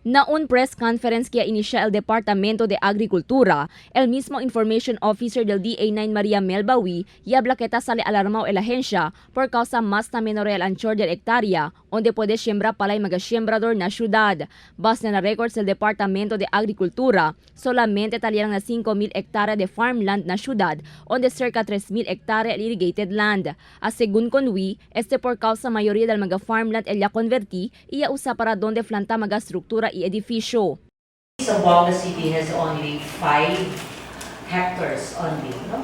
Na un press conference que inicia el Departamento de Agricultura, el mismo Information Officer del DA9 María Melbawi y habla que ta sale alarmao el agencia por causa más ta menor el anchor del hectárea, donde puede siembra palay mga siembrador na ciudad. Base na records del Departamento de Agricultura, solamente talieran na 5,000 hectárea de farmland na ciudad, donde cerca 3,000 hectárea el irrigated land. A según Conwi, este por causa mayoría del mga farmland el ya convertí y ya usa para donde planta mga estructura y edificio. Zamboanga City has only 5 hectares only, no?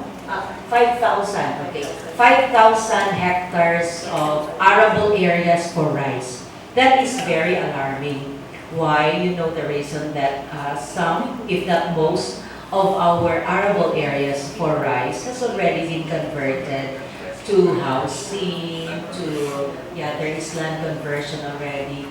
5,000, okay. 5,000 hectares of arable areas for rice. That is very alarming. Why? You know the reason that some, if not most, of our arable areas for rice has already been converted to housing, to, yeah, there is land conversion already.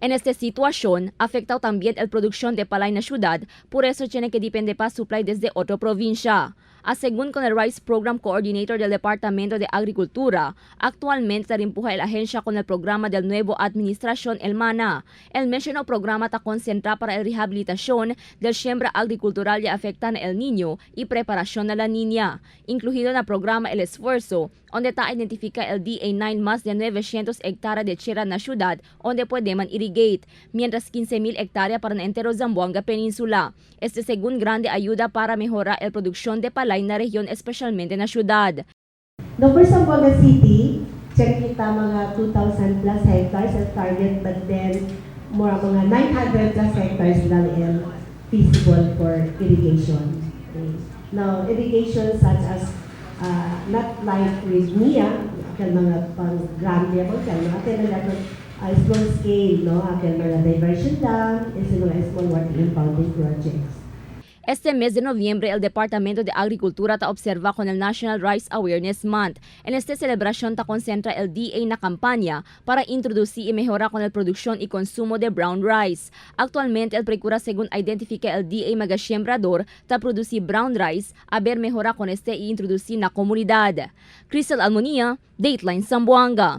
En esta situación, afectado también el producción de palay na ciudad, por eso tiene que depende pa supply desde otra provincia. A según con el Rice Program Coordinator del Departamento de Agricultura, actualmente se empuja la agencia con el programa del nuevo administración El MANA. El mencionado programa está concentrado para la rehabilitación del siembra agricultural ya afectan el Niño y preparación a la niña. Incluido en el programa El Esfuerzo, donde está identifica el DA9 más de 900 hectáreas de tierra na ciudad donde puede man irrigate, mientras 15,000 hectáreas para el entero Zamboanga Península. Este según grande ayuda para mejorar la producción de palay na región, especialmente na ciudad. The first Zamboanga City, check kita mga 2,000 plus hectares as target, but then more mga 900 plus hectares lang el feasible for irrigation. Okay. Now, irrigation such as not like with NIA, akel mga pang grande ako, akel mga akel na small scale, no? Akel mga diversion dam, is mga small water impounding projects. Este mes de noviembre, el Departamento de Agricultura ta observa con el National Rice Awareness Month. En esta celebración ta concentra el DA na campaña para introducir y mejorar con la producción y consumo de brown rice. Actualmente, el procura según identifica el DA mga siembrador ta producir brown rice a ver mejora con este y introducir na comunidad. Crystal Almonia, Dateline Zamboanga.